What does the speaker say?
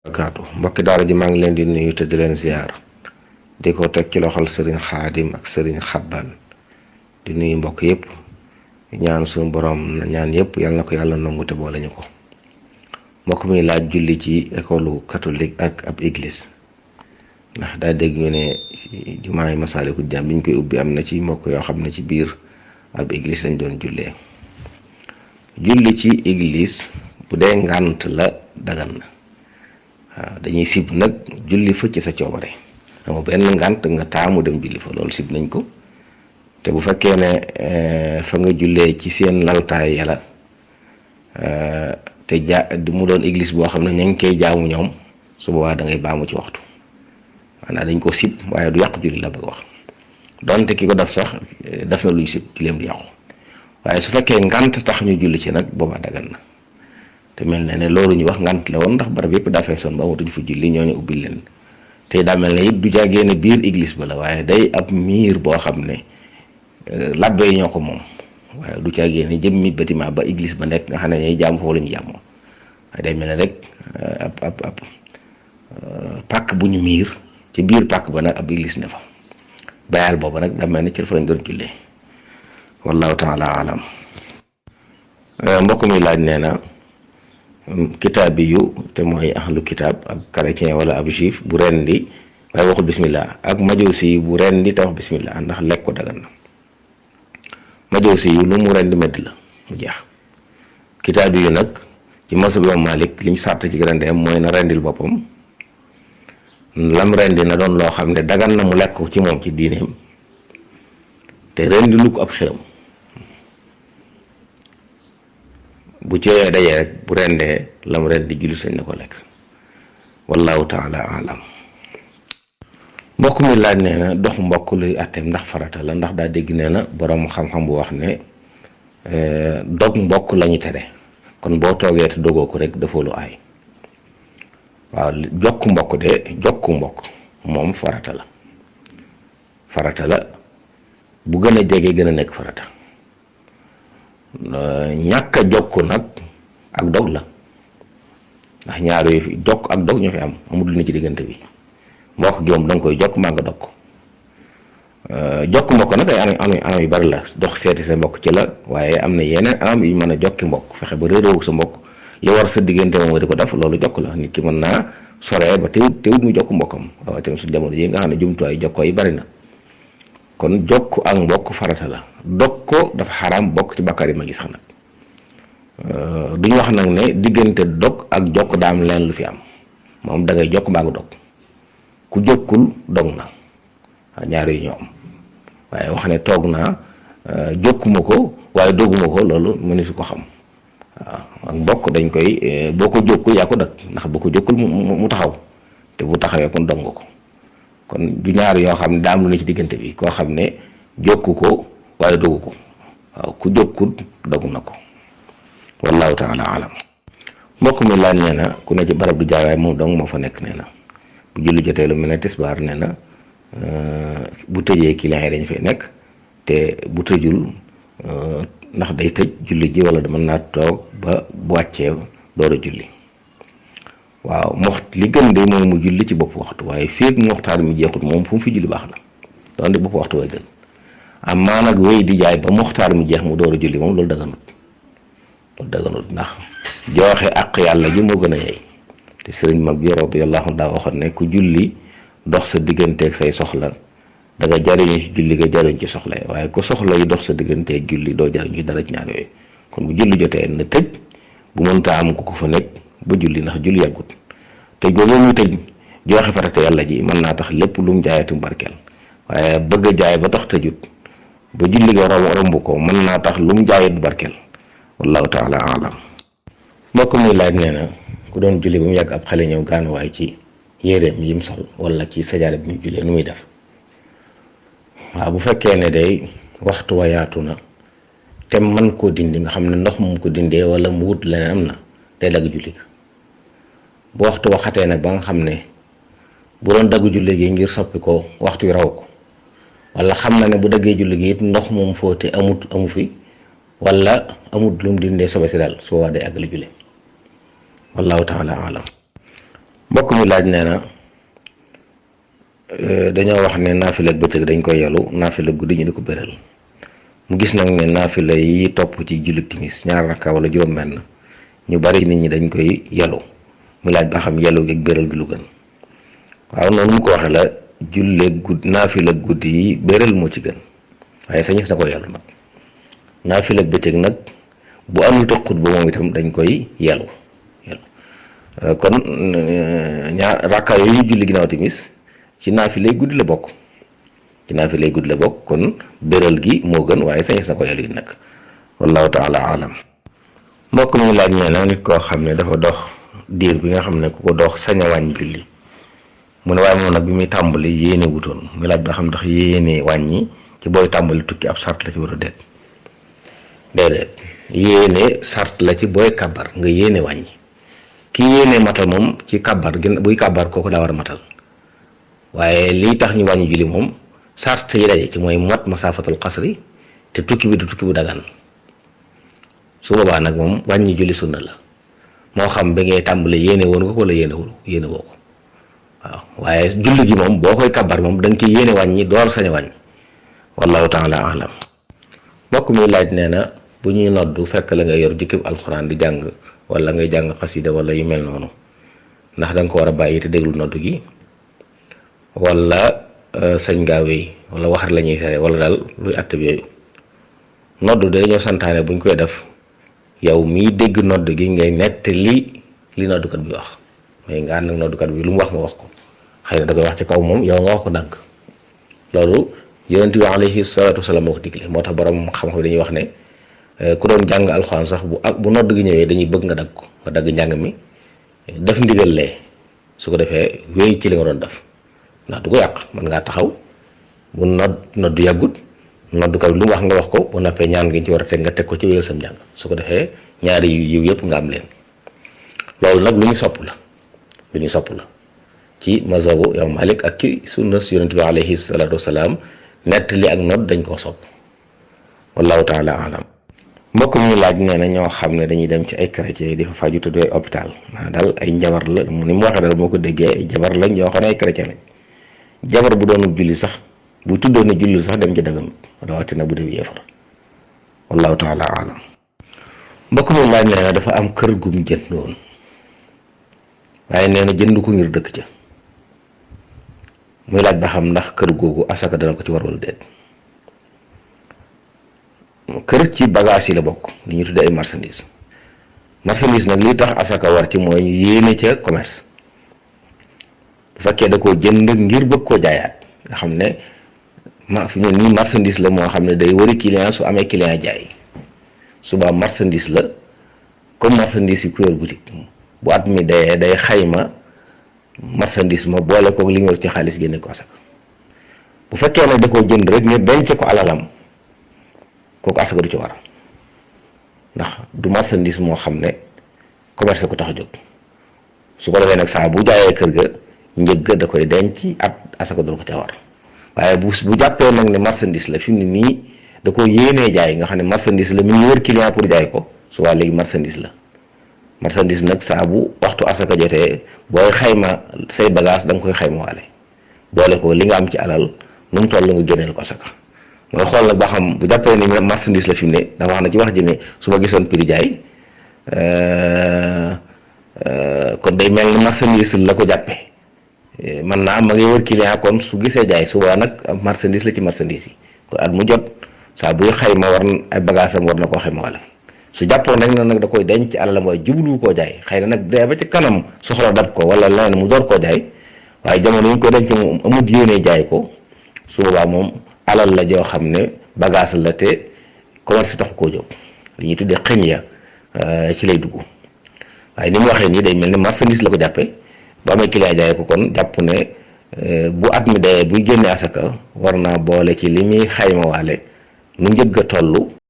barakaatu mbokki daara ji maa ngi leen di nuyu te di leen ziar di ko teg ci loxol sëriñ xaadim ak sëriñ xabbaan di nuyu mbokk yëpp ñaan suñu borom ñaan yëpp yal na ko yàlla nangu te boole ñu ko. mbokk mi laaj julli ci école catholique ak ab église ndax daa dégg ñu ne jumaa yi Masaalikul Jinaan bi ñu koy ubbi am na ci mbokk yoo xam ne ci biir ab église lañ doon jullee. julli ci église bu dee ngànt la dagan na waaw dañuy sib nag julli fa ci sa coobare ama benn ngànt nga taamu dem julli fa loolu sib nañ ko te bu fekkee ne fa nga jullee ci seen laltaay yàlla te mu doon église boo xam ne ña ngi koy jaamu ñoom su boobaa da ngay baamu ci waxtu maanaam dañ ko sib waaye du yàqu julli la bëgg wax donte ki ko def sax def na luñ sib ci leem du yàqu waaye su fekkee ngànt tax ñu julli ci nag boobaa dagan na te mel na ne loolu ñu wax ngànt la woon ndax barab yëpp daa feesoon ba amatuñ fa julli ñooñu ubbil leen te daa mel ne it du jàggee ne biir église ba la waaye day ab miir boo xam ne labbe yi ñoo ko moom waaye du jàggee ne jëmmi bâtiment ba église ba nekk nga xam ne ñooy jaamu foofu la ñu jaamoo waaye day mel ne rek ab pàkk bu ñu miir ci biir pàkk ba nag ab église ne fa bayal booba nag daa mel ne ci fa lañ doon jullee wallahu taala alam. mbokk mi laaj nee na kitaab yu te mooy ahlu kitaab ak chrétien wala ab juif bu rendi waaye waxul bismillah ak majusi bu rendi te wax bismillah ndax lekk ko dagan na. majusi yu lu mu rendi medd la mu jeex. kitaab yu nag ci mazhab Imam Malik liñ sart ci rendeem mooy na rendil boppam lam rendi na doon loo xam ne dagan na mu lekk ko ci moom ci diineem te rendi lu ko ab xiram bu ci dajee rek bu rendee lam rendi julli sañ na ko lekk wallahu taala alam. mbokk mi laaj nee na dox mbokk luy àtteem ndax farata la ndax daa dégg nee na borom xam-xam bu wax ne dog mbokk lañu tere kon boo toogee te dogoo ko rek defoo lu aay. waaw jokku mbokk moom farata la bu gën a jege gën a nekk farata. ñàkk a jokk nag ak dog la ndax ñaar yooyu fi jokk ak dog ñoo fi amul lu ne ci diggante bi mbokk gi moom da nga koy jokk maa nga dog ko jokk mbokk nag ay anam yu bari la dox seeti sa mbokk ci la waaye am na yeneen anam yu mën a jokki mbokk fexe ba réeréewu sa mbokk li war sa diggante moom nga di ko def loolu jokk la nit ki mën naa soree ba teewut mu jokk mbokkam waaye tamit su jamono yi nga xam ne jumtuwaay jokkoo yi bari na kon jokk ak mbokk farata la dog ko dafa xaraam bokk ci bakkaar yi ma gis sax nag duñu wax nag ne diggante dog ak jokk daa am leen lu fi am moom da ngay jokk mbaa nga dog ku jokkul dog na ñaar yi ñoo am waaye wax ne toog naa jokkuma ko waaye doguma ko loolu mënu su ko xam waaw ak mbokk dañ koy boo ko jokkul yaa ko dëkk ndax boo ko jokkul mu taxaw te bu taxawee kon dog nga ko kon du ñaar yoo xam ne daa am lu ne ci diggante bi koo xam ne jokku ko waaye dogu ko waaw ku jokkul dogu na ko wallahu taala alam. mbokk mi laaj nee na ku ne ci barab du jaay waaye moom dong moo fa nekk nee na bu julli jotee lu mel ne tisbaar nee na bu tëjee client yi dañ fay nekk te bu tëjul ndax day tëj julli ji wala mën naa toog ba bu wàccee door a julli. waaw li gën de moom mu julli ci bopp waxtu waaye fii ak waxtaan mi jeexut moom fu mu fi julli baax na doon bopp waxtu way gën am maa nag wéy di jaay ba waxtaan mi jeex mu door a julli moom loolu daganut ndax joxe àq yàlla ji moo gën a yey te sëriñ mag bi radiyallahu daa waxoon ne ku julli dox sa digganteeg say soxla da nga jariñu ci julli nga jariñ ci soxla yi waaye ku soxla yi dox sa digganteeg julli doo jariñ ci dara ci ñaar yooyu kon bu julli jotee na tëj bu mënta am ku ko fa nekk ba julli ndax julli yàggut te boobu muy tëj joxe farata yàlla ji mën naa tax lépp lu mu jaayati mu barkeel waaye bëgg a jaay ba tax tëjut ba julli nga romb ko mën naa tax lu mu jaayit du barkeel wallahu taala alam. mbokk muy laaj nee na ku doon julli ba mu yàgg ab xale ñëw gaanuwaay ci yéreem yim sol wala ci sajaada bi muy jullee nu muy def. waaw bu fekkee ne day waxtu wa yaatu na te mën koo dindi nga xam ne ndox mu ko dindee wala mu wut leneen am na day dagg julli ga bu waxtu waxatee nag ba nga xam ne bu doon dagg julli gi ngir soppi ko waxtu wi raw ko wala xam na ne bu daggee julli gi it ndox moom fóote amu fi wala amut lu mu dindee sobe si daal su boobaa day àggali julli wallahu taala alam. mbokk mi laaj nee na dañoo wax ne naafila ak bëccëg dañ koy yalu naafila guddi ñu di ko béral mu gis nag ne naafila yi topp ci julli timis ñaar rakka wala juróom-benn ñu bari nit ñi dañ koy yalu mu laaj ba xam yalu gi ak béral gi lu gën. waaw noonu mu ko waxee la julle guddi naafila guddi yi béral moo ci gën waaye sañis na ko yalu nag naafila ak bëccëg nag bu amul te xutba moom itam dañ koy yalu kon ñaar rakka yooyu ñu julli ginnaaw timis ci naafilay guddi la bokk kon béral gi moo gën waaye sañis na ko yalu yi nag wallahu taala alam. mbokk mi laaj nee na nit koo xam ne dafa dox diir bi nga xam ne ku ko dox sañ a wàññi julli mu ne waaye moom nag bi muy tàmbali yéene wutoon mu laaj ba xam ndax yéene wàññi ci booy tàmbali tukki ab sart la ci war a déedéet yéene sart la ci booy kabar nga yéene wàññi ki yéene matal moom ci kabar gën buy kabar kooku daa war a matal waaye lii tax ñu wàññi julli moom sart yi daje ci mooy mat masaafatul xasri te tukki bi du tukki bu dagan su boobaa nag moom wàññi julli sunna la moo xam ba ngay tàmbali yéene woon nga ko wala yéene woo ko waaw waaye julli gi moom boo koy kabar moom da nga koy yéene wàññi door sañ a wàññi wallahu taala alam. mbokk mi laaj nee na bu ñuy noddu fekk la nga yor jukkib alxuraan di jàng wala ngay jàng xasida wala yu mel noonu ndax da nga ko war a bàyyi te déglu noddu gi wala sañ ngaa wéy wala waxat la ñuy sere wala daal luy àtt bi yooyu. noddu de dañoo santaane buñ koy def yow miy dégg nodd gi ngay nettali li noddukat bi wax mais nga ànd ak noddukat bi lu mu wax nga wax ko xëy na da koy wax ci kaw moom yow nga wax ko dànk loolu yonent bi alayhi salaatu wasalaam moo ko digle moo tax borom xam-xam dañuy wax ne ku doon jàng alxuraan sax bu nodd gi ñëwee dañuy bëgg nga dagg njàng mi def ndigal lee su ko defee wéy ci li nga doon def ndax du ko yàq mën ngaa taxaw bu nodd yàggut noddukat bi lu mu wax nga wax ko bu noppee ñaan gi ci war a teg nga teg ko ci wéyal sam njàng su ko defee ñaari yiw yëpp nga am leen loolu nag lu ñu sopp la ci mazhabu yow Malik ak ci sunna yonent bi alayhi salaatu wasalaam nettali ak nodd dañ koo sopp wallahu taala alam. mbokk mi laaj nee na ñoo xam ne dañuy dem ci ay chrétien di fa faju te doy hôpital maanaam daal ay njabar la ni mu waxee daal moo ko déggee ay jabar lañ yoo xam ne ay chrétien lañ jabar bu doon julli sax bu tuddoon ne julli sax dem ci daganut rawatina bu dee yéefar wallahu taala alam. mbokk mi laaj nee na dafa am kër gum jëndoon waaye nee na jënd ko ngir dëkk ca muy laaj ba xam ndax kër googu asaka dana ko ci war wala déet. kër ci bagage yi la bokk li ñu tuddee ay marchandise nag li tax asaka war ci mooy yéene ca commerce bu fekkee da koo jënd ngir bëgg koo jaayaat nga xam ne fi mu ne nii marchandise la moo xam ne day wari client su amee client jaay suba marchandise la comme marchandise yi ku yor boutique bu at mi day xayma marchandise ma boole ko li nga yor ci xaalis génne ko asaka bu fekkee nag da koo jënd rek ngir denc ko alalam kooku asaka du ci war ndax du marchandise moo xam ne commerce ko tax a jóg su ko defee nag saa bu jaayee kër ga njëgg da koy denc at asaka du ko ca war waaye bu jàppee nag ne marchandise la fi mu ne nii da ko yéenee jaay nga xam ne marchandise la mi ngi wër client pour jaay ko su waa léegi marchandise nag saa bu waxtu asaka jotee booy xayma say bagage da nga koy xayma waale boole ko li nga am ci alal nu mu toll nga génneel ko asaka mooy xool nag ba xam bu jàppee ni marchandise la fi mu ne dafa wax na ci wax ji ne su ma gisoon prix jaay kon day mel ni marchandise la ko jàppee man naa ma ngi wër client kon su gisee jaay suba nag marchandise la ci marchandise yi kon at mu jot saa buy xayma war ay bagage am war na koo xayma wala su jàppoon nag da koy denc ci alalam waaye jublu koo jaay xëy na nag dee ba ci kanam soxla dab ko wala leneen mu door koo jaay waaye jamono yi ñu ko denc moom amut yéene jaay ko su boobaa moom alal la joo xam ne bagage la te commerce tax koo jóg li ñuy tuddee xëñ ya ci lay dugg waaye ni mu waxee nii day mel ni marchandise la ko jàppee bu amee client jaay ko kon jàpp ne bu at mi dee buy génne asaka war naa boole ci li muy xayma waale nu njëgg a toll